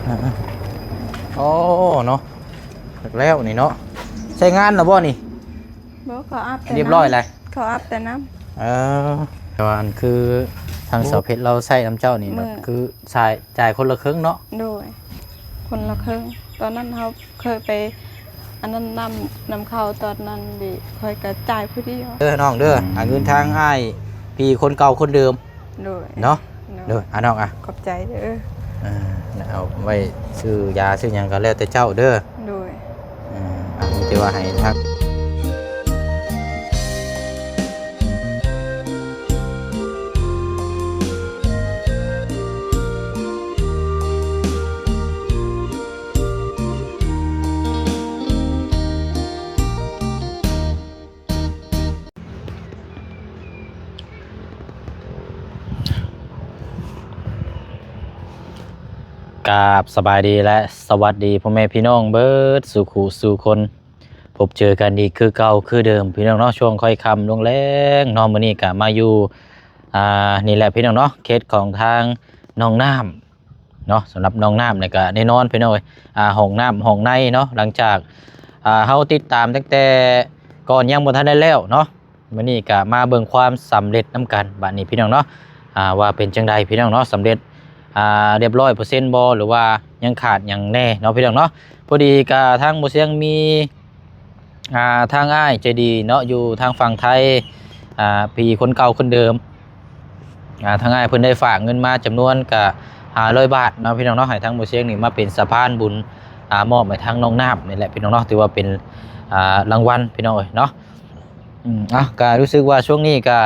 ອ່າໆ ໂອ້ ເນາະ ແລ້ວນີ້ເນາະ ໃຊ້ງານແລ້ວບໍ່ນີ້? ບໍ່ ເຂົາອາບແຕ່ ຮຽບຮ້ອຍແລ້ວ ນ້ຳ ເຂົາອາບແຕ່ນ້ຳ. ເອີ ແຕ່ວ່າອັນຄືທາງ ໂອ້ ສາວເພັດລາວໃຊ້ນຳເຈົ້ານີ້ ແບບ ມື້ ຄື ສາຍ ຈ່າຍຄົນລະເຄິ່ງເນາະ? ໂດຍ ຄົນລະເຄິ່ງ. ຕອນນັ້ນເຮົາເຄີຍໄປອັນນັ້ນນຳ ນຳເຂົາ ຕອນນັ້ນເດ ຂ້ອຍກໍຈ່າຍຜູ້ດຽວ. ເດີນ້ອງເດີ ອືມ ຫາເງິນທາງອ້າຍ ພີ່ຄົນເກົ່າຄົນເດີມ. ໂດຍ ເນາະ ໂດຍ ໂດຍ ອ່າ ນ້ອງ ອ່າ ຂອບໃຈເດີ. ເອີ ເອົາໄວ້ຊື້ຢາຊື້ຫຍັງກໍແລ້ວແຕ່ເຈົ້າເດີ. ໂດຍ ເອີ ອ່າ ມີແຕ່ວ່າໃຫ້ທັກ ກາບສະບາຍດີ ແລະ ສະຫວັດດີພໍ່ແມ່ພີ່ນ້ອງເບິດສູ່ຄູ່ສູ່ຄົນ. ພົບເຈີກັນອີກຄືເກົ່າຄືເດີມພີ່ນ້ອງເນາະ ຊ່ວງຄ່ອຍຄ່ຳລົງແລງເນາະ. ມື້ນີ້ກະມາຢູ່ ອ່າ ນີ້ແຫຼະພີ່ນ້ອງເນາະ ເຂດຂອງທາງໜອງນ້ຳ ເນາະ. ສຳລັບໜອງນ້ຳນີ້ກະແນ່ນອນພີ່ນ້ອງເອີຍ ອ່າ ຫ້ອງນ້ຳຫ້ອງໃນເນາະ ຫຼັງຈາກ ອ່າ ເຮົາຕິດຕາມຕັ້ງແຕ່ກ່ອນຍັງບໍ່ທັນໄດ້ແລ້ວເນາະ. ມື້ນີ້ກະມາເບິ່ງຄວາມສຳເລັດນຳກັນບາດນີ້ພີ່ນ້ອງເນາະ ອ່າ ວ່າເປັນຈັ່ງໃດພີ່ນ້ອງເນາະ ສຳເລັດ ອ່າ ຮຽບຮ້ອຍເປີເຊັນບໍ່ ຫຼືວ່າຍັງຂາດຫຍັງແດ່ເນາະພີ່ນ້ອງເນາະ. ພໍດີກະທາງບໍ່ຊຽງມີ ອ່າ ທາງອ້າຍໃຈດີເນາະ ຢູ່ທາງຝັ່ງໄທ ອ່າ ພີ່ຄົນເກົ່າຄົນເດີມ ອ່າ ທາງອ້າຍເພິ່ນໄດ້ຝາກເງິນມາຈຳນວນກະຫ້າຮ້ອຍບາດເນາະພີ່ນ້ອງເນາະ ໃຫ້ທາງບໍ່ຊຽງນີ້ມາເປັນສະພານບຸນ ອ່າ ມອບໃຫ້ທາງນ້ອງນ້ຳນີ້ແຫຼະພີ່ນ້ອງເນາະ ຖືວ່າເປັນ ອ່າ ລາງວັນພີ່ນ້ອງເອີຍເນາະ. ອືມ ເອົ້າ ກະຮູ້ສຶກວ່າຊ່ວງນີ້ກະ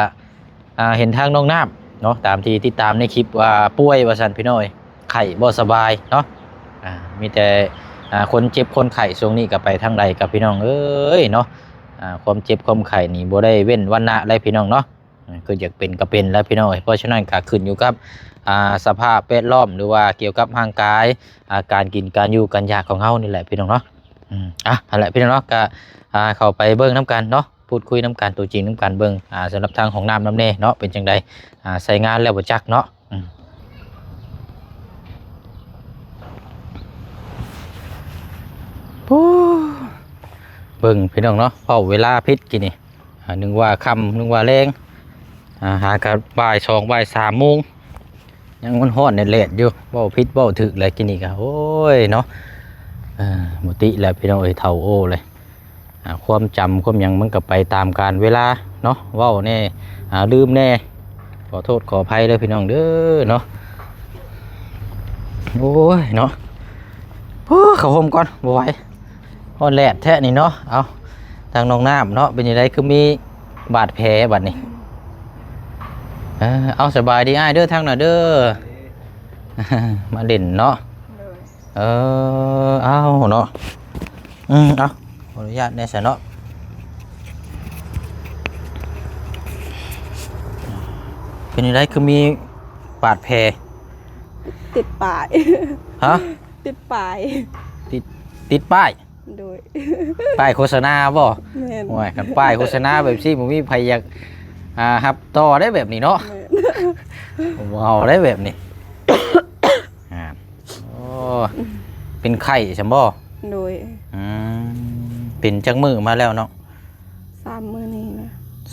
ອ່າ ເຫັນທາງນ້ອງນ້ຳເນາະ ຕາມທີ່ຕິດຕາມໃນຄລິບວ່າປ່ວຍວ່າຊັ້ນພີ່ນ້ອງເອີຍ ໄຂ້ບໍ່ສະບາຍເນາະ. ອ່າ ມີແຕ່ ອ່າ ຄົນເຈັບຄົນໄຂ້ ຊ່ວງນີ້ກໍໄປທາງໃດກໍພີ່ນ້ອງເອີຍເນາະ ອ່າ ຄວາມເຈັບຄວາມໄຂ້ນີ້ບໍ່ໄດ້ເວັ້ນວັນນະເລີຍພີ່ນ້ອງເນາະ. ອ່າ ຄືຢາກເປັນກໍເປັນແລ້ວພີ່ນ້ອງເອີຍ. ເພາະສະນັ້ນກໍຂຶ້ນຢູ່ກັບ ອ່າ ສະພາບແວດລ້ອມ ຫຼືວ່າກ່ຽວກັບຮ່າງກາຍ ອ່າ ການກິນການຢູ່ການຢາກຂອງເຮົານີ້ແຫຼະພີ່ນ້ອງເນາະ. ອືມ ອ່ະ ຫັ້ນແຫຼະພີ່ນ້ອງເນາະ ກໍ ອ່າ ເຂົ້າໄປເບິ່ງນຳກັນເນາະ ພູດຄຸຍນຳກັນ ຕົວຈິງນຳກັນ ເບິ່ງ ອ່າ ສຳລັບທາງຫ້ອງນ້ຳນຳແດ່ເນາະ ເປັນຈັ່ງໃດ ອ່າ ໃຊ້ງານແລ້ວບໍ່ຈັກເນາະ. ອືມ ໂອ້ ເບິ່ງພີ່ນ້ອງເນາະ ເວົ້າເວລາຜິດກີ້ນີ້ ອ່າ ນຶກວ່າຄ່ຳ ນຶກວ່າແລງ ອ່າ ຫາກະບ່າຍສອງ ບ່າຍສາມໂມງ ຍັງຮ້ອນໆແດດໆຢູ່ ເວົ້າຜິດເວົ້າຖືກແຫຼະກີ້ນີ້ກະ ໂອ້ຍເນາະ. ເອີ ບໍ່ຕິແຫຼະພີ່ນ້ອງເອີຍ ເຖົ້າໂອ້ເລີຍ. ອ່າ ຄວາມຈຳຄວາມຫຍັງມັນກໍໄປຕາມການເວລາເນາະ ເວົ້າແດ່ ອ່າ ລືມແດ່ ຂໍໂທດຂໍອະໄພເດີພີ່ນ້ອງເດີເນາະ. ໂອ້ຍເນາະ ໂອ້ ເຂົ້າຮົ່ມກ່ອນ ບໍ່ໄຫວ ຮ້ອນແດດແທ້ນີ້ເນາະ. ເອົາ ທາງນ້ອງນ້ຳເນາະ ເປັນຈັ່ງໃດຄືມີບາດແຜບາດນີ້? ເອີ ເອົາ ສະບາຍດີອ້າຍເດີ ທາງໜ້າເດີ ມາຫຼິ້ນເນາະ. ໂດຍ ເອີ ເອົາເນາະ ອືມ ເອົາ ຂໍອະນຸຍາດແດ່ຊະເນາະ. ເປັນຈັ່ງໃດຄືມີບາດແຜ? ຕິດປ້າຍ ຮະ? ຕິດປ້າຍ ຕິດ ຕິດປ້າຍ? ໂດຍ ປ້າຍໂຄສະນາບໍ່? ແມ່ນ ໂອ້ຍ ຄັນປ້າຍໂຄສະນາແບບຊີ້ ບໍ່ມີໃຜຢາກ ອ່າ ຮັບຕໍ່ໄດ້ແບບນີ້ເນາະ. ແມ່ນ ບໍ່ເອົາໄດ້ແບບນີ້ ອ່າ ໂອ້ ເປັນໄຂ້ຊັ້ນບໍ່? ໂດຍ ອືມ ເປັນຈັກມື້ມາແລ້ວເນາະ? ສາມມື້ນີ້ນະ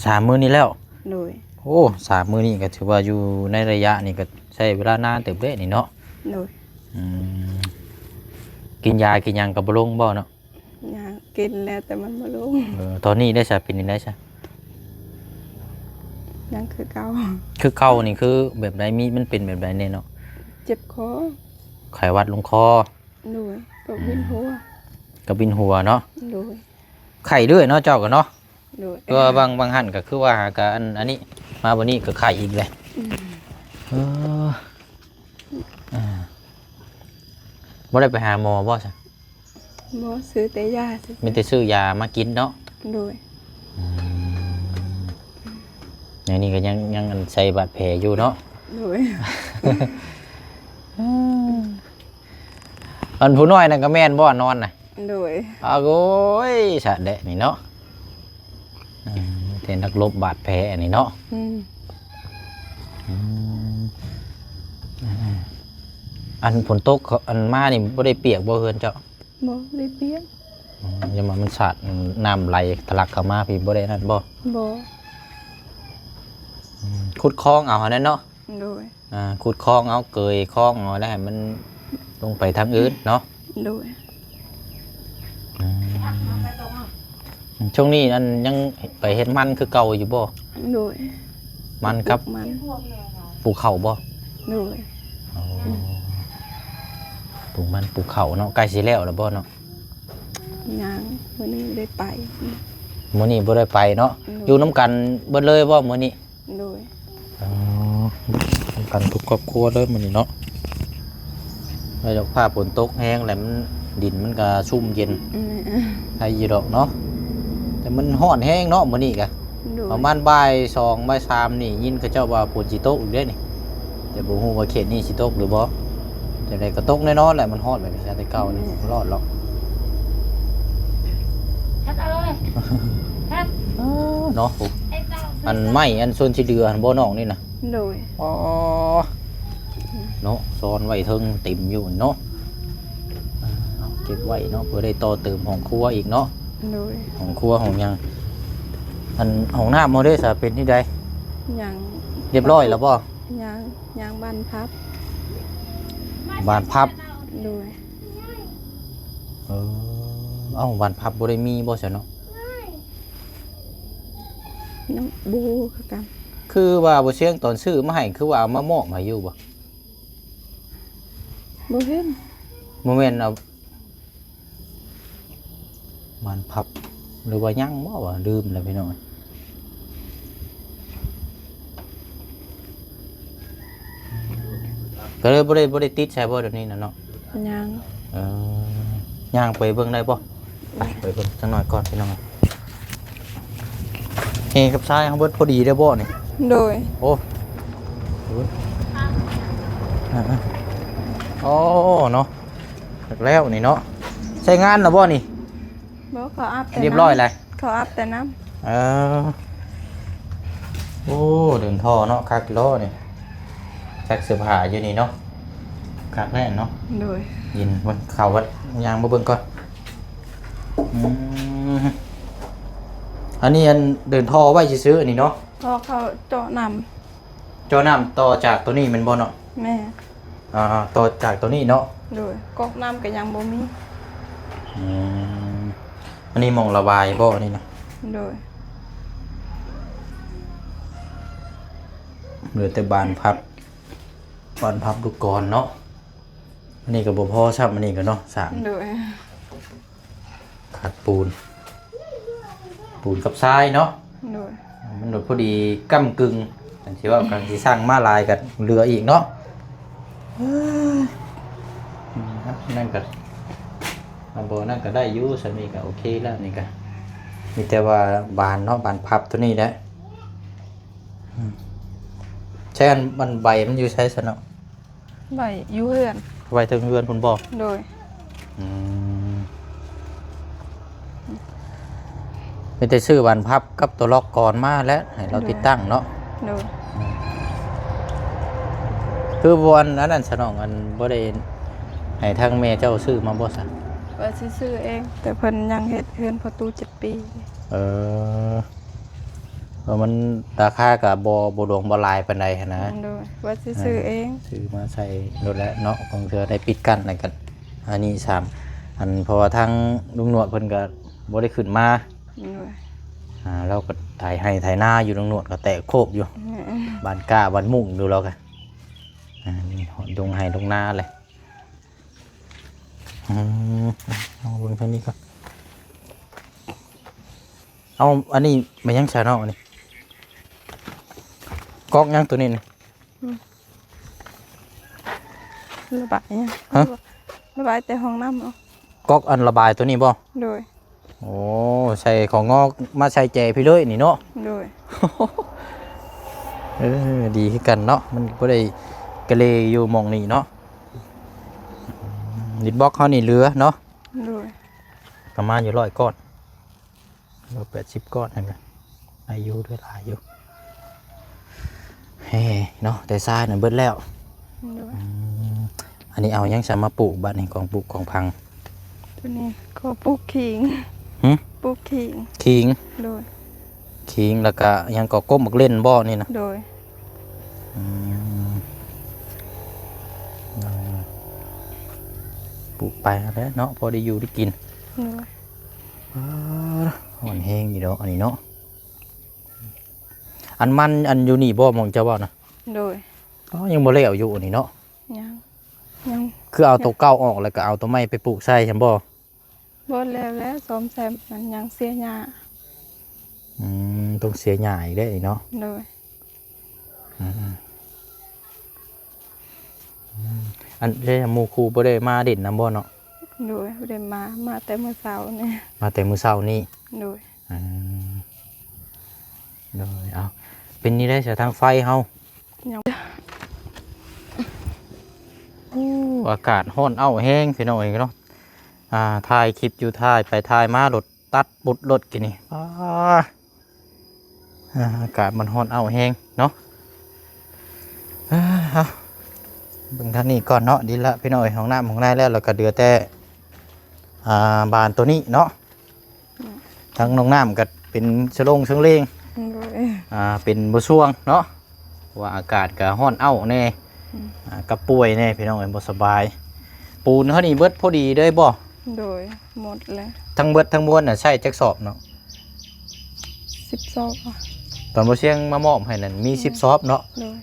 ສາມມື້ນີ້ແລ້ວ. ໂດຍ ໂອ້ ສາມມື້ນີ້ກໍຖືວ່າຢູ່ໃນໄລຍະນີ້ກໍໃຊ້ເວລານານເຕີບເດ້ນີ້ເນາະ. ໂດຍ ອືມ ກິນຢາກິນຫຍັງກໍບໍ່ລົງບໍ່ເນາະ? ຢາກິນແລ້ວແຕ່ມັນບໍ່ລົງ. ເອີ ຕອນນີ້ໄດ້ຊະ ເປັນຈັ່ງໃດຊະ? ຍັງຄືເກົ່າ ຄືເກົ່ານີ້ຄືແບບໃດ? ມີ ມັນເປັນແບບໃດແດ່ເນາະ? ເຈັບຄໍ ໄຂ້ຫວັດລົງຄໍ. ໂດຍ ກັບວິນຫົວ ອືມ ກັບວິນຫົວເນາະ. ໂດຍ ໄຂ້ເລື້ອຍເນາະເຈົ້າກໍເນາະ. ໂດຍ ແຕ່ວ່າບາງ ບາງຫັ້ນກໍຄືວ່າຫາກະອັນ ອັນນີ້ ມາບັດນີ້ກໍໄຂ້ອີກແຫຼະ. ອືມ ເອີ ອ່າ ບໍ່ໄດ້ໄປຫາໝໍບໍ່ຊະ? ບໍ່ ຊື້ແຕ່ຢາຊື່ໆ ມີແຕ່ຊື້ຢາມາກິນເນາະ. ໂດຍ ອືມ ໃນນີ້ກໍຍັງ ຍັງອັນໃສ່ບາດແຜຢູ່ເນາະ. ໂດຍ ອືມ ອັນຜູ້ນ້ອຍນັ້ນກໍແມ່ນບໍ່ນອນນະ? ໂດຍ ອາໂກຍ ສະແດະນີ້ເນາະ. ເອີ ເປັນນັກລົບບາດແຜອັນນີ້ເນາະ. ອືມ ອືມ ອັນຝົນຕົກ ອັນມານີ້ບໍ່ໄດ້ປຽກບໍ່ເຮືອນເຈົ້າ? ບໍ່ໄດ້ປຽກ. ອືມ ຢ່າວ່າມັນສາດ ນ້ຳໄຫຼທະລັກເຂົ້າມາພີ້ ບໍ່ໄດ້ນັ້ນບໍ່? ບໍ່. ອືມ ຂຸດຄອງເອົາຫັ້ນແຫຼະເນາະ. ໂດຍ. ອ່າ ຂຸດຄອງເອົາ ເກີຍຄອງເອົາ ແລ້ວໃຫ້ມັນລົງໄປທາງອື່ນເນາະ. ໂດຍ. ອືມ ຊ່ວງນີ້ອັນຍັງໄປເຮັດມັນຄືເກົ່າຢູ່ບໍ່? ໂດຍ. ມັນກັບ ມັນ ປູກເຂົ້າບໍ່? ໂດຍ. ອໍ ອືມ ປູກມັນ ປູກເຂົ້າເນາະ. ໃກ້ຊິແລ້ວແລ້ວບໍ່ເນາະ? ຍັງ ມື້ນີ້ບໍ່ໄດ້ໄປ. ມື້ນີ້ບໍ່ໄດ້ໄປເນາະ. ໂດຍ. ຢູ່ນຳກັນເບິດເລີຍບໍ່ມື້ນີ້? ໂດຍ. ອໍ ນຳກັນທຸກຄອບຄົວເລີຍມື້ນີ້ເນາະ. ໄດ້ດອກ ຟ້າຝົນຕົກແຮງແລ້ວ ມັນ ດິນມັນກະຊຸ່ມເຢັນ. ອືມ ໄດ້ຢູ່ດອກເນາະ ແຕ່ມັນຮ້ອນແຮງເນາະມື້ນີ້ກະ. ໂດຍ. ປະມານບ່າຍສອງ ບ່າຍສາມນີ້ ຍິນເຂົາເຈົ້າວ່າຝົນຊິຕົກອີກເດ້ນີ້ ແຕ່ບໍ່ຮູ້ວ່າເຂດນີ້ຊິຕົກຫຼືບໍ່. ຈັ່ງໃດກໍຕົກແນ່ນອນແຫຼະ ມັນຮ້ອນແບບນີ້ຊະ ແຕ່ເກົ່ານີ້ ອືມ ບໍ່ລອດຫຼອກ. ແພັດເອີຍ ແພັດ ເອີ ເນາະ. ອັນໄມ້ອັນສ່ວນທີ່ເຫຼືອຫັ້ນບໍ່ນ້ອງນີ້ນະ? ໂດຍ. ອໍ ເນາະ ຊ້ອນໄວ້ເທິງເຕັມຢູ່ເນາະ. ເອົາເກັບໄວ້ເນາະ ເພື່ອໄດ້ຕໍ່ເຕີມຫ້ອງຄົວອີກເນາະ. ໂດຍ. ຫ້ອງຄົວຫ້ອງຫຍັງ. ອັນຫ້ອງນ້ຳເຮົາເດ້ສະ ເປັນທີ່ໃດ? ຍັງ. ຮຽບຮ້ອຍແລ້ວບໍ່? ຍັງ ຍັງບານພັບ. ບານພັບ. ໂດຍ. ເອີ ເອົ້າ ບານພັບບໍ່ໄດ້ມີບໍ່ຊະເນາະ? ຍັງບໍ່ຮູ້ຄືກັນ. ຄືວ່າບໍ່ຊຽງຕອນຊື້ມາໃຫ້ ຄືວ່າເອົາມາມອບໃຫ້ຢູ່ບໍ່? ບໍ່ເຫັນ. ບໍ່ແມ່ນເອົາ ບານພັບ ຫຼືວ່າຍັງບໍ່ວະ? ລືມແລ້ວພີ່ນ້ອງ. ກໍເລີຍບໍ່ໄດ້ ບໍ່ໄດ້ຕິດໃສ່ບໍ່ດຽວນີ້ນະເນາະ? ຍັງ. ເອີ ຍ່າງໄປເບິ່ງໄດ້ບໍ່? ໄປ ໄປເບິ່ງຈັກໜ້ອຍກ່ອນພີ່ນ້ອງ. ເຮກັບຊາຍເຮົາເບິດພໍດີໄດ້ບໍ່ນີ້? ໂດຍ. ໂອ້ ໂອ້ ເນາະ ແລ້ວນີ້ເນາະ. ໃຊ້ງານແລ້ວບໍ່ນີ້? ບໍ່ ເຂົາອາບແຕ່ ຮຽບຮ້ອຍແລ້ວ ເຂົາອາບແຕ່ນ້ຳ. ເອີ ໂອ້ ເດີນທໍ່ເນາະ ຄັກເລີຍນີ້. ຊັກເສື້ອຜ້າຢູ່ນີ້ເນາະ ຄັກແນ່ເນາະ. ໂດຍ. ຍິນເບິ່ງ ເຂົ້າວັດ ຍ່າງມາເບິ່ງກ່ອນ. ອືມ ອັນນີ້ອັນເດີນທໍ່ໄວ້ຊື່ໆນີ້ເນາະ? ພໍເຂົາເຈາະນ້ຳ. ເຈາະນ້ຳຕໍ່ຈາກໂຕນີ້ແມ່ນບໍ່ເນາະ? ແມ່ນ. ອ່າ ຕໍ່ຈາກໂຕນີ້ເນາະ? ໂດຍ. ກອກນ້ຳກໍຍັງບໍ່ມີ. ອືມ ອັນນີ້ໝ່ອງລະບາຍບໍ່ນີ້ນະ? ໂດຍ. ເຫຼືອແຕ່ບານພັບ ບານພັບລູກກອນເນາະ. ອັນນີ້ກໍບໍ່ພໍຊ້ຳ ອັນນີ້ກໍເນາະ ສາມ. ໂດຍ. ຂາດປູນ ປູນກັບຊາຍເນາະ. ໂດຍ. ມັນໂດດພໍດີກ້ຳກຶ່ງ ອັນທີ່ວ່າກຳລັງຊິສ້າງມາຫຼາຍກໍເຫຼືອອີກເນາະ. ເອີ ນັ້ນກໍ ອັນບໍ່ນັ້ນກໍໄດ້ຢູ່ ສ່ຳນີ້ກໍໂອເຄແລ້ວ. ນີ້ກໍມີແຕ່ວ່າບານເນາະ ບານພັບໂຕນີ້ແຫຼະ. ອືມ ໃຊ້ອັນ ອັນໃບມັນຢູ່ໃສຊັ້ນເນາະ? ໄວ້ຢູ່ເຮືອນ. ໄວ້ເທິງເຮືອນພຸ້ນບໍ່? ໂດຍ. ອືມ ມີແຕ່ຊື້ບານພັບກັບຕົວລັອກກອນມາແຫຼະ ໃຫ້ລາວ ໂດຍ ຕິດຕັ້ງເນາະ. ໂດຍ. ອືມ ຄືບໍ່ອັນ ອັນນັ້ນຊະນ້ອງ ອັນບໍ່ໄດ້ໃຫ້ທາງແມ່ເຈົ້າຊື້ມາບໍ່ຊະ? ວ່າຊິຊື້ເອງ ແຕ່ເພິ່ນຍັງເຮັດເຮືອນພໍຕູ້ເຈັດປີ. ເອີ ເອີ ມັນລາຄາກໍບໍ່ ບໍ່ຫຼວງບໍ່ຫຼາຍປານໃດຫັ້ນນະ. ໂດຍ. ວ່າຊິ ອ່າ ຊື້ເອງ ຊື້ມາໃສ່ໂລດແຫຼະເນາະ ບາງເທື່ອໄດ້ປິດກັ້ນແລ້ວກໍ ອັນນີ້ຊ້ຳ ອັນ ເພາະວ່າທາງລຸງໜວດເພິ່ນກໍບໍ່ໄດ້ຂຶ້ນມາ. ໂດຍ. ອ່າ ລາວກໍໄຖໄຮ່ໄຖນາຢູ່ ລຸງໜວດກໍແຕກໂຄບຢູ່. ແມ່ນ. ບ້ານກ້າບ້ານມຸ້ງຢູ່ລາວກໍ ອ່າ ນີ້ຮອດດົງໄຮ່ດົງນາແຫຼະ. ອືມ ເອົາເບິ່ງທາງນີ້ກ່ອນ. ເອົາ ອັນນີ້ແມ່ນຫຍັງຊະນ້ອງ ອັນນີ້ ກອກຫຍັງໂຕນີ້ນະ? ອືມ ລະບາຍຫຍັງ? ຮະ? ລະບາຍແຕ່ຫ້ອງນ້ຳເນາະ. ກອກອັນລະບາຍໂຕນີ້ບໍ່? ໂດຍ. ໂອ້ ໃສ່ຂອງງອກມາໃສ່ແຈພີ້ເລີຍນີ້ເນາະ. ໂດຍ. ເອີ ດີຄືກັນເນາະ ມັນບໍ່ໄດ້ກະເລຢູ່ໝ່ອງນີ້ເນາະ. ດິນບລັອກເຮົານີ້ເຫຼືອເນາະ. ໂດຍ. ປະມານຢູ່ຮ້ອຍກ້ອນ ຮ້ອຍແປດສິບກ້ອນ ຫັ້ນກະໄດ້ຢູ່ ໄດ້ຫຼາຍຢູ່. ເອີ ເນາະ ແຕ່ຊາຍນັ້ນເບິດແລ້ວ. ໂດຍ. ອືມ ນີ້ເອົາຫຍັງຊະມາປູກ ບາດນີ້ ຂອງປູກຂອງຝັງ? ຕົວນີ້ກໍປູກຂີງ. ຫຶ? ປູກຂີງ. ຂີງ? ໂດຍ. ຂີງ ແລ້ວກະຫຍັງກໍ ກົບໝາກເລັ່ນບໍ່ນີ້ນະ? ໂດຍ. ອືມ ໂດຍ ປູກໄປຫັ້ນແຫຼະເນາະ ພໍໄດ້ຢູ່ໄດ້ກິນ. ໂດຍ. ອ້າ ຮ້ອນແຮງຢູ່ດອກອັນນີ້ເນາະ. ອັນມັນ ອັນຢູ່ນີ້ບໍ່ ໝ່ອງເຈົ້າເວົ້ານະ? ໂດຍ. ອໍ ຍັງບໍ່ແລ້ວຢູ່ອັນນີ້ເນາະ? ຍັງ ຍັງ. ຄືເອົາໂຕເກົ່າອອກ ແລ້ວກໍເອົາໂຕໃໝ່ໄປປູກໃສ່ຊັ້ນບໍ່? ບໍ່ ແລ້ວ ແລ້ວ ສ້ອມແຊມ ມັນຍັງເສຍຫຍ້າ. ອືມ ຕ້ອງເສຍຫຍ້າອີກເດ້ນີ້ເນາະ? ໂດຍ. ອືມ ອືມ ອັນເດ້ ໝູ່ຄູ່ບໍ່ໄດ້ມາຫຼິ້ນນຳບໍ່ເນາະ? ໂດຍ ບໍ່ໄດ້ມາ ມາແຕ່ມື້ເຊົ້ານີ້. ມາແຕ່ມື້ເຊົ້ານີ້? ໂດຍ. ອືມ ໂດຍ. ເອົາ ເປັນນີ້ໄດ້ສະ ທາງໄຟເຮົາ? ຍັງ. ໂອ້ ອາກາດຮ້ອນເອົ້າແຮງ ພີ່ນ້ອງເອີຍເນາະ. ອ່າ ຖ່າຍຄລິບຢູ່ ຖ່າຍໄປຖ່າຍມາ ລົດຕັດປຸດລົດກີ້ນີ້. ອ້າ ອາ ອາກາດມັນຮ້ອນເອົ້າແຮງເນາະ. ເອີ ເອົາ ເບິ່ງທາງນີ້ກ່ອນເນາະ. ດີລະ ພີ່ນ້ອງເອີຍ ຫ້ອງນ້ຳຫ້ອງໃນແລ້ວ ແລ້ວກໍເຫຼືອແຕ່ ອ່າ ບານໂຕນີ້ເນາະ. ອືມ ທາງນ້ອງນ້ຳກໍເປັນສະໂລງສະເລງ. ໂດຍ. ອ່າ ເປັນບໍ່ຊ່ວງເນາະ ເພາະວ່າອາກາດກໍຮ້ອນເອົ້າແດ່. ອືມ ອ່າ ກໍປ່ວຍແດ່ ພີ່ນ້ອງເອີຍ ບໍ່ສະບາຍ. ປູນເຮົານີ້ເບິດພໍດີເລີຍບໍ່? ໂດຍ ໝົດແລ້ວ. ທັງເບິດທັງມວນນະ ໃຊ້ຈັກສອບເນາະ? ສິບສອບ. ຕອນບໍ່ຊຽງມາມອບໃຫ້ນັ້ນ ມີ ອືມ ສິບສອບເນາະ? ໂດຍ.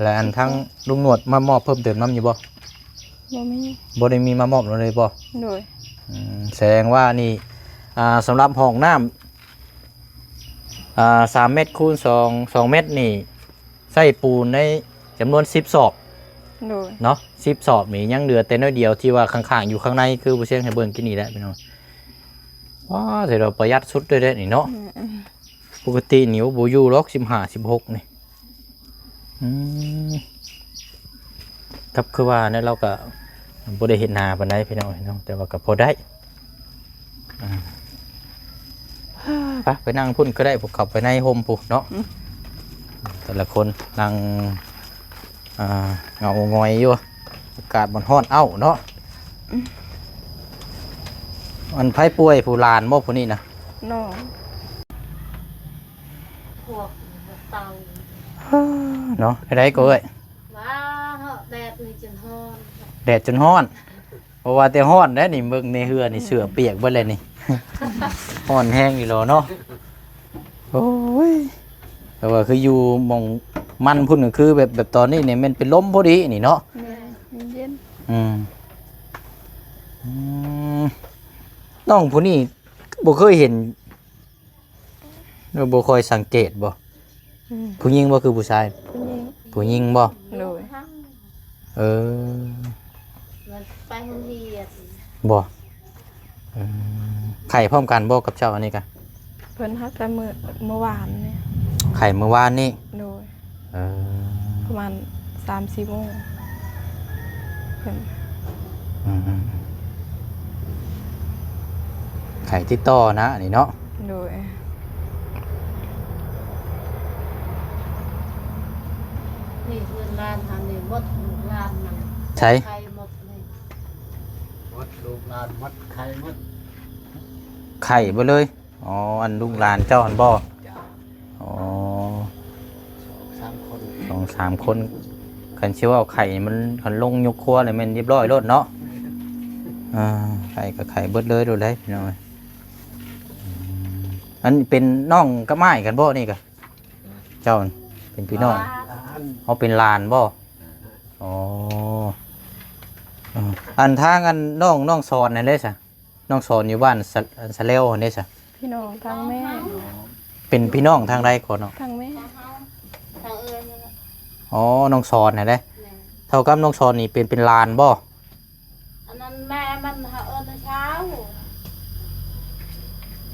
ແລະ ອັນ ສິບສອບ ທາງລຸງໜວດມາມອບເພີ່ມເຕີມນຳຢູ່ບໍ່? ບໍ່ມີ. ບໍ່ໄດ້ມີມາມອບເລີຍບໍ່? ໂດຍ. ອືມ ແສດງວ່ານີ້ ອ່າ ສຳລັບຫ້ອງນ້ຳ ອ່າ ສາມແມັດຄູນສອງ ສອງແມັດນີ້ ໃຊ້ປູນໃນຈຳນວນສິບສອບ. ໂດຍ. ເນາະ ສິບສອບນີ້ ຍັງເຫຼືອແຕ່ໜ້ອຍດຽວ ທີ່ວ່າຄ້າງໆຢູ່ຂ້າງໃນ ຄືບໍ່ຊຽງໃຫ້ເບິ່ງກີ້ນີ້ແຫຼະ ພີ່ນ້ອງ. ວ້າ ແຕ່ວ່າປະຢັດສຸດເລີຍເດ້ນີ້ເນາະ. ແມ່ນ. ປົກກະຕິນີ້ ໂອ້ ບໍ່ຢູ່ດອກ ສິບຫ້າ ສິບຫົກນີ້. ອືມ ກັບຄືວ່າແນະ ລາວກໍບໍ່ໄດ້ເຮັດນາປານໃດ ພີ່ນ້ອງເນາະ ແຕ່ວ່າກໍພໍໄດ້. ອ່າ ໄປ ໄປນັ່ງພຸ້ນກໍໄດ້ ພວກເຂົາໄປໃນຮົ່ມພຸ້ນເນາະ. ອືມ ແຕ່ລະຄົນນັ່ງ ອ່າ ເຫງົາງອຍຢູ່ ອາກາດມັນຮ້ອນເອົ້າເນາະ. ອືມ ອັນໃຜປ່ວຍ ຜູ້ຫຼານບໍ່ຜູ້ນີ້ນະ? ນ້ອງ. ພວກເຕົາ ເນາະ ເຮັດໃດກໍເອີຍ ວ່າເນາະ ແດດນີ້ຈົນຮ້ອນ ແດດຈົນຮ້ອນ. ບໍ່ວ່າແຕ່ຮ້ອນແລ້ວນີ້ ເບິ່ງໃນເຮືອນີ້ ເສື້ອປຽກເບິດແລ້ວນີ້ ຮ້ອນແຮງອີ່ຫຼໍເນາະ. ໂອ້ຍ ແຕ່ວ່າຄືຢູ່ໝ່ອງມັນພຸ້ນ ກໍຄືແບບ ແບບຕອນນີ້ນີ້ແມ່ນເປັນລົມພໍດີນີ້ເນາະ. ແມ່ນ ເຢັນ. ອືມ ອືມ ນ້ອງຜູ້ນີ້ບໍ່ເຄີຍເຫັນ ບໍ່ຄ່ອຍສັງເກດບໍ່? ອືມ ຜູ້ຍິງບໍ່ ຄືຜູ້ຊາຍ? ຜູ້ຍິງ. ຜູ້ຍິງບໍ່? ໂດຍ. ເອີ ມັນໄປໂຮງຮຽນບໍ່? ເອີ ໄຂ້ພ້ອມກັນບໍ່ກັບເຈົ້າອັນນີ້ກະ? ເພິ່ນຮັກແຕ່ມື້ ມື້ວານນີ້. ໄຂ້ມື້ວານນີ້? ໂດຍ. ເອີ ປະມານສາມສີ່ໂມງ ເພິ່ນ. ອືມ ໄຂ້ຕິດຕໍ່ນະອັນນີ້ເນາະ. ໂດຍ. ນີ້ເຮືອນຫຼານຫັ້ນນີ້ ໝົດລູກຫຼານມັນ. ໃສ? ໄຂ້ໝົດນີ້ ໝົດລູກຫຼານ ໝົດໄຂ້ໝົດ. ໄຂ້ເບິດເລີຍ. ອໍ ອັນລູກຫຼານເຈົ້າຫັ້ນບໍ່? ເຈົ້າ. ອໍ ສອງສາມຄົນ ສອງສາມຄົນ. ຄັນຊິເວົ້າໄຂ້ນີ້ມັນ ຄັນລົງຍົກຄົວແລ້ວແມ່ນຮຽບຮ້ອຍໂລດເນາະ. ອ່າ ໄຂ້ກໍໄຂ້ເບິດເລີຍໂລດເດ້ ພີ່ນ້ອງເອີຍ. ອືມ ອັນເປັນນ້ອງກັບອ້າຍກັນບໍ່ນີ້ກະ? ເຈົ້າເປັນພີ່ນ້ອງ? ເອົາເປັນຫຼານບໍ່? ອໍ ເອີ ອັນທາງອັນນ້ອງ ນ້ອງສອນຫັ້ນເດ້ຊະ? ນ້ອງສອນຢູ່ບ້ານສະ ສະແລວຫັ້ນເດ້ຊະ? ພີ່ນ້ອງທາງແມ່. ເປັນພີ່ນ້ອງທາງໃດກໍນ້ອງ? ທາງແມ່. ທາງເອື້ອຍນີ້ແຫຼະ. ອໍ ນ້ອງສອນຫັ້ນເດ້. ແມ່ນ. ເທົ່າກັບນ້ອງສອນນີ້ເປັນ ເປັນຫຼານບໍ່? ອັນນັ້ນແມ່ມັນ ເຮົາເອີ້ນນ້າສາວ.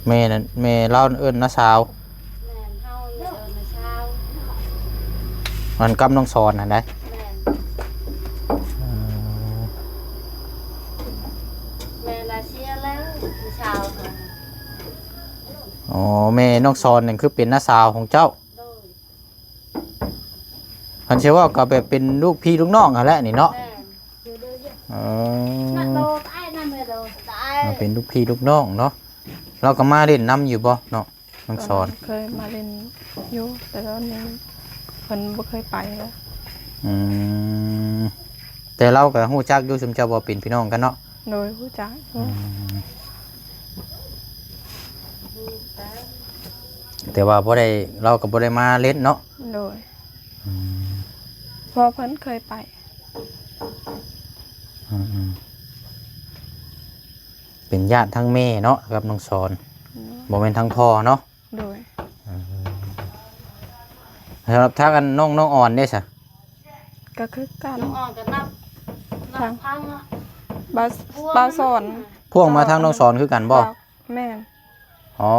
ແມ່ນັ້ນ ແມ່ລາວເອີ້ນນ້າສາວ. ແມ່ນ ເຮົາເອີ້ນນ້າສາວ. ອັນກັບນ້ອງສອນຫັ້ນໃດ? ແມ່ນ. ເອີ ແມ່ລາວເສຍແລ້ວ ນ້າສາວ. ອໍ ແມ່ນ້ອງສອນນັ້ນຄືເປັນນ້າສາວຂອງເຈົ້າ? ໂດຍ. ຄັນຊິເວົ້າກໍແບບເປັນລູກພີ່ລູກນ້ອງຫັ້ນແຫຼະນີ້ເນາະ. ແມ່ນ. ຢູ່ເດີ ເອີ ເປັນລູກພີ່ລູກນ້ອງເນາະ. ລາວກໍມາຫຼິ້ນນຳຢູ່ບໍ່ເນາະ ນ້ອງສອນ? ເຄີຍມາຫຼິ້ນຢູ່ ແຕ່ວ່ານີ້ເພິ່ນບໍ່ເຄີຍໄປແລ້ວ. ອືມ ແຕ່ລາວກໍຮູ້ຈັກຢູ່ ຊຸມເຈົ້າບໍ່ເປັນພີ່ນ້ອງກັນເນາະ? ໂດຍ ຮູ້ຈັກຢູ່. ອືມ ແຕ່ວ່າບໍ່ໄດ້ ລາວກໍບໍ່ໄດ້ມາຫຼິ້ນເນາະ? ໂດຍ. ອືມ ເພາະເພິ່ນເຄີຍໄປ. ອືມໆ ເປັນຍາດທັງແມ່ເນາະ ກັບນ້ອງສອນ. ອືມ ບໍ່ແມ່ນທັງພໍ່ເນາະ? ໂດຍ. ເອີ ສຳລັບທາງອັນນ້ອງ ນ້ອງອອນເດ້ຊະ? ກໍຄືກັນ ນ້ອງອອນກໍນັບ ນັບທາງພັງເນາະ ບ່າວ ບ່າວສອນ ພວງມາທາງນ້ອງສອນຄືກັນບໍ່? ແມ່ນ. ອໍ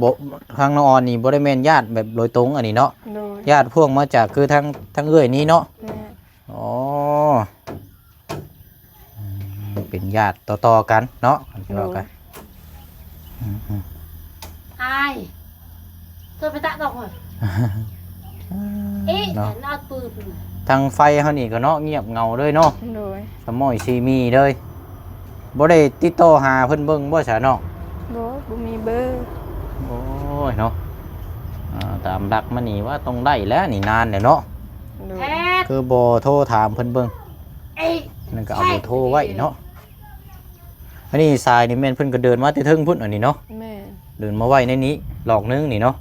ບໍ່ ທາງນ້ອງອອນນີ້ບໍ່ໄດ້ແມ່ນຍາດແບບໂດຍຕົງອັນນີ້ເນາະ? ໂດຍ. ຍາດພວງມາຈາກ ຄືທາງ ທາງເອື້ອຍນີ້ເນາະ? ແມ່ນ. ອໍ ອືມ ເປັນຍາດຕໍ່ໆກັນເນາະ ຄັນຊິເວົ້າກັນ. ໂດຍ. ອືມໆ ອາຍ ໂຕໄປຕະດອກເອີຍ ເອະ ເນາະ ນອດປືນ. ທາງໄຟເຮົານີ້ກໍເນາະ ງຽບເຫງົາເລີຍເນາະ. ໂດຍ. ສະໝ້ອຍຊີມີເລີຍ. ບໍ່ໄດ້ຕິດຕໍ່ຫາເພິ່ນເບິ່ງບໍ່ຊະນ້ອງ? ບໍ່ ບໍ່ມີເບີ. ໂອ້ຍເນາະ ອ່າ ຕາມຫຼັກມານີ້ວ່າຕ້ອງໄດ້ແລ້ວນີ້ ນານແລ້ວເນາະ. ໂດຍ. ຄືບໍ່ໂທຖາມເພິ່ນເບິ່ງ? ນັ້ນກໍເອົາເບີໂທໄວ້ເນາະ. ອັນນີ້ສາຍນີ້ແມ່ນເພິ່ນກໍເດີນມາແຕ່ເທິງພຸ້ນ ອັນນີ້ເນາະ? ແມ່ນ. ເດີນມາໄວ້ໃນນີ້ລອກໜຶ່ງນີ້ເນາະ?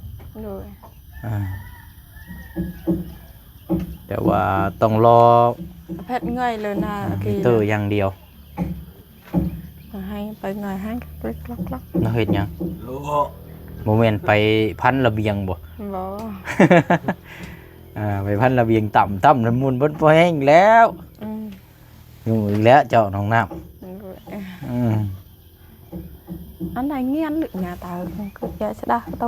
ໂດຍ. ອ່າ ແຕ່ວ່າຕ້ອງລໍແພັດເມື່ອຍເລີຍນະ ອ່າ ເຕີຢ່າງດຽວ. ໃຫ້ໄປເມື່ອຍໃຫ້ກະກຣອກໆ. ລາວເຮັດຫຍັງ? ບໍ່ແມ່ນໄປພັນລະບຽງບໍ່? ບໍ່. ອ່າ ໄປພັນລະບຽງຕ່ຳໆ ລະມຸນເບິດພໍແຮງແລ້ວ. ອືມ ຫຍຸ້ງອີກແລ້ວເຈົ້ານ້ອງນ້ຳ. ໂດຍ. ອືມ ອັນໃດງຽນຫຼືຍາຕາ ຄືແກສະດາໂຕ.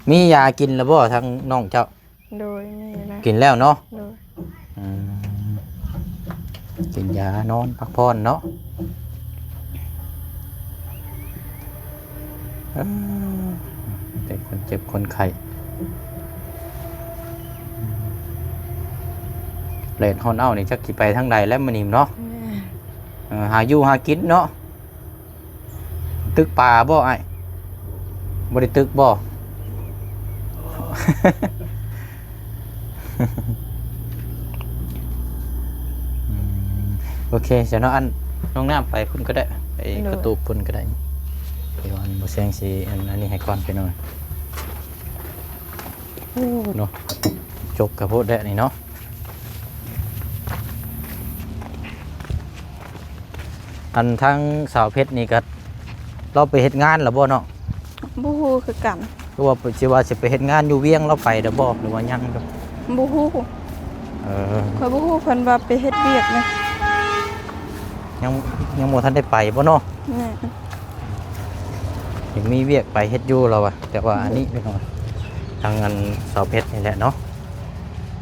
ມີຢາກິນແລ້ວບໍ່ທາງນ້ອງເຈົ້າ? ໂດຍ ມີແລ້ວ. ກິນແລ້ວເນາະ? ໂດຍ. ອືມ ກິນຢານອນພັກຜ່ອນເນາະ. ເອີ ແຕ່ຄົນເຈັບຄົນໄຂ້ ແດດຮ້ອນເອົານີ້ ຈັກຊິໄປທາງໃດແລ້ວມື້ນີ້ເນາະ. ແມ່ນ. ເອີ ຫາຢູ່ຫາກິນເນາະ. ຕຶກປາບໍ່ອ້າຍ? ບໍ່ໄດ້ຕຶກບໍ່? ອືມ ໂອເຄ ຊັ້ນເນາະ ອັນ ນ້ອງນ້ຳໄປພຸ້ນກໍໄດ້ ໄປ ໂດຍ ກະຕູບພຸ້ນກໍໄດ້. ດຽວອັນບໍ່ແຊງຊິ ອັນ ອັນນີ້ໃຫ້ກ່ອນໄປໜ້ອຍ. ໂອ້ ເນາະ ຈົກກະໂພດແຫຼະນີ້ເນາະ. ອັນທາງສາວເພັດນີ້ກໍ ລາວໄປເຮັດງານແລ້ວບໍ່ນ້ອງ? ບໍ່ຮູ້ຄືກັນ. ຄືວ່າຊິວ່າຊິໄປເຮັດງານຢູ່ວຽງ ລາວໄປແລ້ວບໍ່ ຫຼືວ່າຍັງຢູ່? ບໍ່ຮູ້. ເອີ ຂ້ອຍບໍ່ຮູ້ ເພິ່ນວ່າໄປເຮັດວຽກນະ. ຍັງ ຍັງບໍ່ທັນໄດ້ໄປບໍ່ເນາະ? ແມ່ນ. ຍັງມີວຽກໄປເຮັດຢູ່ລາວວ່າ ແຕ່ວ່າອັນນີ້ພີ່ນ້ອງ ທາງອັນສາວເພັດນີ້ແຫຼະເນາະ.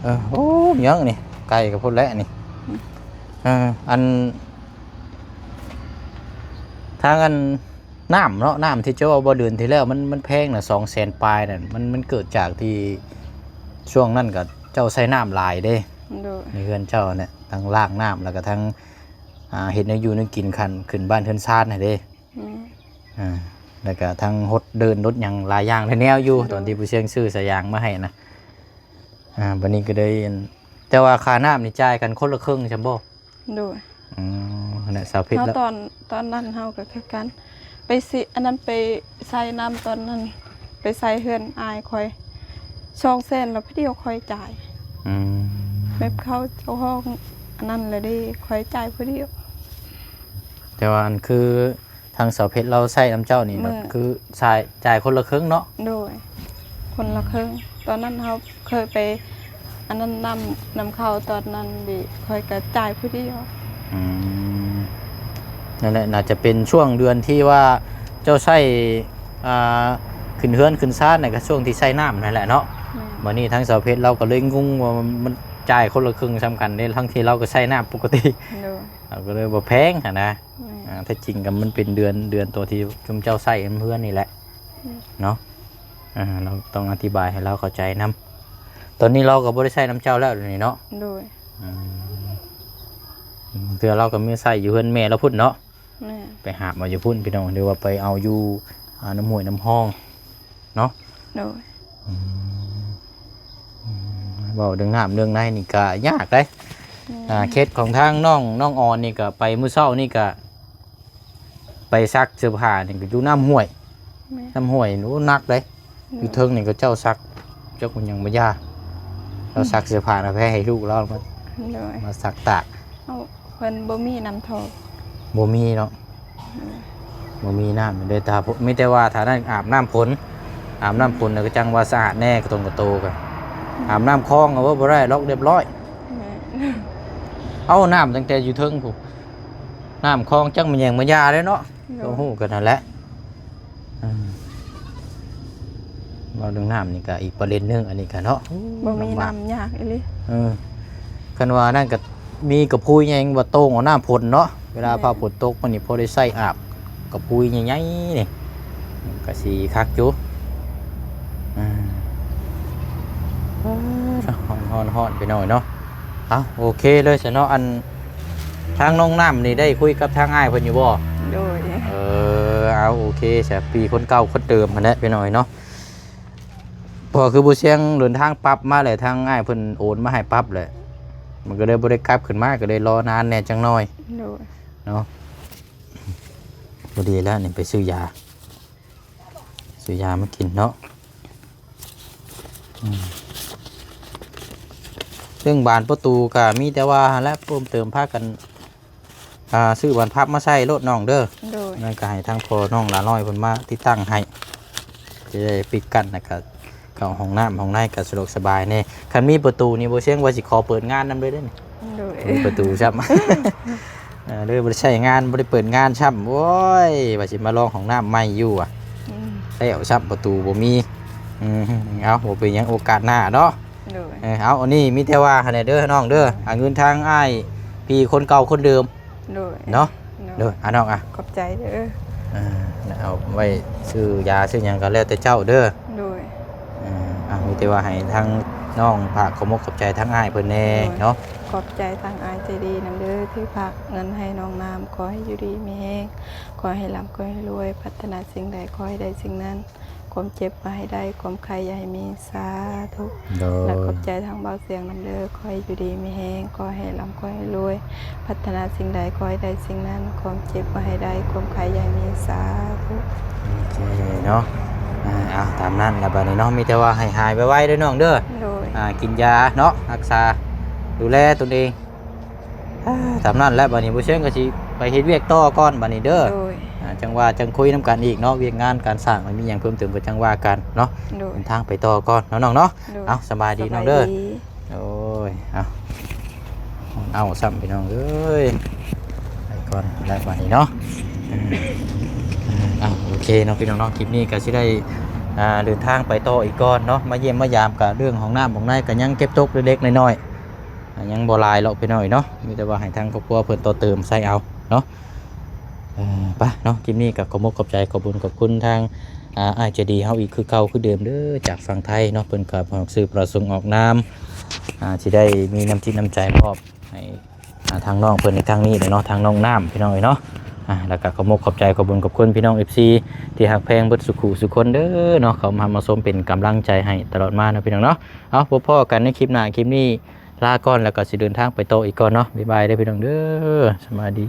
ເອີ ໂອ້ ຍັງນີ້ ໄກກະພຸ້ນແຫຼະນີ້. ເອີ ອັນ ທາງອັນນ້ຳເນາະ ນ້ຳທີ່ເຈົ້າເວົ້າເດືອນທີ່ແລ້ວ ມັນ ມັນແພງນະ ສອງແສນປາຍນັ້ນ ມັນ ມັນເກີດຈາກທີ່ຊ່ວງນັ້ນກໍເຈົ້າໃຊ້ນ້ຳຫຼາຍເດ້. ໂດຍ. ໃນເຮືອນເຈົ້າຫັ້ນແຫຼະ ທັງລ້າງນ້ຳ ແລ້ວກໍທັງ ອ່າ ເຮັດແນວຢູ່ແນວກິນ ຂັ້ນຂຶ້ນບ້ານເຮືອນຊານຫັ້ນເດ້. ອືມ. ອ່າ ແລ້ວກໍທັງຫົດເດີ່ນຫົດຫຍັງຫຼາຍຢ່າງຫຼາຍແນວຢູ່ ໂດຍ. ຕອນທີ່ຜູ້ຊຽງຊື້ສາຍຢາງມາໃຫ້ນະ. ອ່າ ບັດນີ້ກໍເລີຍ ແຕ່ວ່າຄ່ານ້ຳນີ້ຈ່າຍກັນຄົນລະເຄິ່ງຊັ້ນບໍ່? ໂດຍ. ອືມ ຫັ້ນແຫຼະ ສາວເພັດ ເຮົາ ແລ້ວຕອນ ຕອນນັ້ນເຮົາກໍຄືກັນ ໄປຊິ ອັນນັ້ນ ໄປໃສ່ນ້ຳຕອນນັ້ນ ໄປໃສ່ເຮືອນອ້າຍຂ້ອຍ ສອງແສນ ແລ້ວຜູ້ດຽວຂ້ອຍຈ່າຍ. ອືມ ແບບເຂົາເຈົ້າຂອງອັນນັ້ນແຫຼະເດ້ ຂ້ອຍຈ່າຍຜູ້ດຽວ. ແຕ່ວ່າອັນຄື ທາງສາວເພັດລາວໃຊ້ນຳເຈົ້ານີ້ ແມ່ນ ກໍຄືຈ່າຍ ຈ່າຍຄົນລະເຄິ່ງເນາະ? ໂດຍ ຄົນລະເຄິ່ງ. ອືມ ຕອນນັ້ນເຮົາເຄີຍໄປອັນນັ້ນນຳ ນຳເຂົາ ຕອນນັ້ນເດ ຂ້ອຍກໍຈ່າຍຜູ້ດຽວ. ອືມ ນັ້ນແຫຼະ ໜ້າຈະເປັນຊ່ວງເດືອນທີ່ວ່າເຈົ້າໃຊ້ ອ່າ ຂຶ້ນເຮືອນຂຶ້ນຊານ ແລ້ວກໍຊ່ວງທີ່ໃຊ້ນ້ຳນັ້ນແຫຼະເນາະ. ແມ່ນ. ບັດນີ້ທາງສາວເພັດລາວກໍເລີຍງົງວ່າມັນ ມັນຈ່າຍຄົນລະເຄິ່ງສ່ຳກັນເດ້ ທັງທີ່ລາວກໍໃຊ້ນ້ຳປົກກະຕິ. ໂດຍ. ລາວກໍເລີຍວ່າແພງຫັ້ນນະ. ແມ່ນ. ອ່າ ແທ້ຈິງກໍມັນເປັນເດືອນ ເດືອນຕົວທີ່ຊຸມເຈົ້າໃຊ້ນຳເຮືອນນີ້ແຫຼະ ອືມ ເນາະ. ອ່າ ລາວຕ້ອງອະທິບາຍໃຫ້ລາວເຂົ້າໃຈນຳ. ຕອນນີ້ລາວກໍບໍ່ໄດ້ໃຊ້ນຳເຈົ້າແລ້ວດຽວນີ້ເນາະ? ໂດຍ. ອືມ ບາງເທື່ອລາວກໍມີໃຊ້ຢູ່ເຮືອນແມ່ລາວພຸ້ນເນາະ. ແມ່ນ. ໄປຫາບເອົາຢູ່ພຸ້ນພີ່ນ້ອງ ຫຼືວ່າໄປເອົາຢູ່ ອ່າ ນ້ຳຫ້ວຍນ້ຳຮ່ອງເນາະ. ໂດຍ. ອືມ ອືມ ເວົ້າເລື່ອງນ້ຳເລື່ອງໃນນີ້ກໍຍາກເດ້. ແມ່ນ. ອ່າ ເຂດຂອງທາງນ້ອງ ນ້ອງອອນນີ້ກໍໄປມື້ເຊົ້ານີ້ກໍ ໄປຊັກເສື້ອຜ້ານີ້ກໍຢູ່ນ້ຳຫ້ວຍ. ແມ່ນ. ນ້ຳຫ້ວຍ ໂອ້ ໜັກເດ້. ໂດຍ. ຢູ່ເທິງນີ້ເຂົາເຈົ້າຊັກ ຈັກມັນຫຍັງບໍ່ຢາ ລາວ ອືມ ຊັກເສື້ອຜ້ານະ ແຜ່ໃຫ້ລູກລາວມາ ໂດຍ ມາຊັກຕາກ. ເອົາ ເພິ່ນບໍ່ມີນ້ຳທໍ່. ບໍ່ມີເນາະ. ອືມ. ບໍ່ມີນ້ຳເດ້ ຖ້າ ມີແຕ່ວ່າຖ້ານັ້ນອາບນ້ຳຝົນ ອາບນ້ຳຝົນ ອືມ ແລ້ວກໍຈັ່ງວ່າສະອາດແດ່ ກະຕົງກະໂຕກໍ ອືມ ອາບນ້ຳຄອງກໍບໍ່ໄດ້ ລັອກຮຽບຮ້ອຍ. ແມ່ນ. ເອົາ ນ້ຳຕັ້ງແຕ່ຢູ່ເທິງພຸ້ນ ນ້ຳຄອງຈັກມັນຫຍັງມາຢາເດ້ເນາະ. ໂດຍ. ກໍຮູ້ກັນຫັ້ນແຫຼະ. ອືມ ເວົ້າເລື່ອງນ້ຳນີ້ກໍອີກປະເດັນໜຶ່ງ ອັນນີ້ກໍເນາະ. ບໍ່ມີ ລຳບາກ ນ້ຳຍາກອີ່ຫຼີ. ເອີ ຄັນວ່ານັ້ນກໍມີກະພຸ້ຍໃຫຍ່ ວ່າໂຕ່ງເອົານ້ຳຝົນເນາະ ເວລາ ແມ່ນ ຟ້າຝົນຕົກມານີ້ ພໍໄດ້ໃຊ້ອາບ ກະພຸ້ຍໃຫຍ່ໆນີ້ ກໍຊິຄັກຢູ່. ອ່າ ຮ້ອນໆ ພີ່ນ້ອງເນາະ. ເອົາ ໂອເຄເລີຍຊະເນາະ. ອັນ ທາງນ້ອງນ້ຳນີ້ໄດ້ຄຸຍກັບທາງອ້າຍເພິ່ນຢູ່ບໍ່? ໂດຍ. ເອີ ເອົາ ໂອເຄຊະ ພີ່ຄົນເກົ່າຄົນເດີມຫັ້ນແຫຼະພີ່ນ້ອງເນາະ. ເພາະຄືບໍ່ສຽງເດີນທາງປັບມາແຫຼະ ທາງອ້າຍເພິ່ນໂອນມາໃຫ້ປັບແຫຼະ ມັນກໍເລີຍບໍ່ໄດ້ກັບຂຶ້ນມາ ກໍເລີຍລໍນານແດ່ຈັກໜ້ອຍ. ໂດຍ. ເນາະ ພໍດີແລ້ວນີ້ ໄປຊື້ຢາ ຊື້ຢາມາກິນເນາະ. ອືມ ເລື່ອງບານປະຕູກໍມີແຕ່ວ່າຫັ້ນແຫຼະ ເພີ່ມເຕີມພາກັນ ອ່າ ຊື້ບານພັບມາໃສ່ໂລດນ້ອງເດີ. ໂດຍ. ນັ້ນກໍໃຫ້ທາງພໍ່ນ້ອງຫຼານ້ອຍເພິ່ນມາຕິດຕັ້ງໃຫ້ ຈະໄດ້ປິດກັ້ນ ແລ້ວກໍເຂົ້າຫ້ອງນ້ຳຫ້ອງໃນກໍສະດວກສະບາຍແດ່. ຄັນມີປະຕູນີ້ ບໍ່ເຊີງວ່າຊິຂໍເປີດງານນຳເລີຍເດ້ນີ້. ໂດຍ. ມີປະຕູຊ້ຳ ເອີ ເລີຍບໍ່ໄດ້ໃຊ້ງານ ບໍ່ໄດ້ເປີດງານຊ້ຳ. ໂອ້ຍ ວ່າຊິມາລອງຫ້ອງນ້ຳໃໝ່ຢູ່ອະ. ອືມ. ແລ້ວຊ້ຳປະຕູບໍ່ມີ. ອືມ ເອົາ ບໍ່ເປັນຫຍັງ ໂອກາດໜ້າເນາະ. ໂດຍ. ເອີ ເອົາ ອັນນີ້ມີແຕ່ວ່າຫັ້ນແຫຼະເດີນ້ອງເດີ ອາ ເງິນທາງອ້າຍພີ່ຄົນເກົ່າຄົນເດີມ. ໂດຍ. ເນາະ. ໂດຍ. ໂດຍ ອາ ນ້ອງອາ ຂອບໃຈເດີ. ເອີ ເອົາໄວ້ຊື້ຢາຊື້ຫຍັງກໍແລ້ວແຕ່ເຈົ້າເດີ. ໂດຍ. ເອີ ອາ ມີແຕ່ວ່າໃຫ້ທາງນ້ອງຝາກຂອບມົກຂອບໃຈທາງອ້າຍເພິ່ນແດ່. ໂດຍ. ເນາະ. ຂອບໃຈທາງອ້າຍໃຈດີນຳເດີ ທີ່ຝາກເງິນໃຫ້ນ້ອງນ້ຳ. ຂໍໃຫ້ຢູ່ດີມີແຮງ ຂໍໃຫ້ລ່ຳ ຂໍໃຫ້ລວຍ ປາດຖະໜາສິ່ງໃດ ຂໍໃຫ້ໄດ້ສິ່ງນັ້ນ. ຄວາມເຈັບບໍ່ໃຫ້ໄດ້ ຄວາມໄຂ້ຢ່າໃຫ້ມີ ສາທຸ. ໂດຍ. ແລະ ຂອບໃຈທາງບ່າວສຽງນຳເດີ ຂໍໃຫ້ຢູ່ດີມີແຮງ ຂໍໃຫ້ລ່ຳ ຂໍໃຫ້ລວຍ ປາດຖະໜາສິ່ງໃດ ຂໍໃຫ້ໄດ້ສິ່ງນັ້ນ ຄວາມເຈັບບໍ່ໃຫ້ໄດ້ ຄວາມໄຂ້ຢ່າໃຫ້ມີ ສາທຸ. ໂອເຄເນາະ. ອ່າ ເອົາ ຕາມນັ້ນລະບາດນີ້ເນາະ ມີແຕ່ວ່າໃຫ້ຫາຍໄວໆເດີນ້ອງເດີ. ໂດຍ. ອ່າ ກິນຢາເນາະ ຮັກສາດູແລຕົນເອງ. ອາ ຕາມນັ້ນແຫຼະ ບາດນີ້ບໍ່ເຊີງກໍຊິໄປເຮັດວຽກຕໍ່ກ່ອນບາດນີ້ເດີ. ໂດຍ. ອາ ຈັ່ງວ່າຈັ່ງຄຸຍນຳກັນອີກເນາະ ວຽກງານການສ້າງມັນມີຫຍັງເພີ່ມເຕີມກໍຈັ່ງວ່າກັນເນາະ. ໂດຍ. ເດີນທາງໄປຕໍ່ກ່ອນເນາະນ້ອງເນາະ. ໂດຍ. ເອົາ ສະບາຍດີນ້ອງເດີ. ສະບາຍດີ. ໂອ້ຍ ເອົາ ເອົາຊ້ຳພີ່ນ້ອງເອີຍ ໄປກ່ອນແລ້ວບາດນີ້ເນາະ. ເອົາ ໂອເຄເນາະພີ່ນ້ອງເນາະ ຄລິບນີ້ກໍຊິໄດ້ ອ່າ ເດີນທາງໄປຕໍ່ອີກກ່ອນເນາະ. ມາຢ້ຽມມາຢາມ ກະເລື່ອງຫ້ອງນ້ຳຫ້ອງໃນກໍຍັງເກັບຕົກເລັກໆນ້ອຍໆ ອ່າ ຍັງບໍ່ຫຼາຍຫຼອກພີ່ນ້ອງເອີຍເນາະ ມີແຕ່ວ່າໃຫ້ທາງຄອບຄົວເພິ່ນຕໍ່ເຕີມໃສ່ເອົາເນາະ. ເອີ ໄປເນາະ ຄລິບນີ້ກໍຂອບມົກຂອບໃຈ ຂອບບຸນຂອບຄຸນທາງ ອ່າ ອ້າຍໃຈດີເຮົາອີກຄືເກົ່າຄືເດີມເດີ ຈາກຝັ່ງໄທເນາະ. ເພິ່ນກໍຊື້ປະສົງອອກນາມ ອ່າ ທີ່ໄດ້ມີນ້ຳຈິດນ້ຳໃຈມອບໃຫ້ ອ່າ ທາງນ້ອງເພິ່ນໃນຄັ້ງນີ້ແຫຼະເນາະ ທາງນ້ອງນ້ຳພີ່ນ້ອງເອີຍເນາະ. ອ່າ ແລ້ວກໍຂອບມົກຂອບໃຈ ຂອບບຸນຂອບຄຸນພີ່ນ້ອງ ເອັຟຊີ ທີ່ຮັກແພງເບິດສູ່ຄູ່ສູ່ຄົນເດີເນາະ ເຂົ້າມາຮັບມາຊົມເປັນກຳລັງໃຈໃຫ້ຕະຫຼອດມາເນາະພີ່ນ້ອງເນາະ. ເອົາ ພົບພໍ້ກັນໃນຄລິບໜ້າ ຄລິບນີ້ລາກ່ອນ ແລ້ວກໍຊິເດີນທາງໄປຕໍ່ອີກກ່ອນເນາະ. ບາຍບາຍເດີພີ່ນ້ອງເດີ ສະບາຍດີ.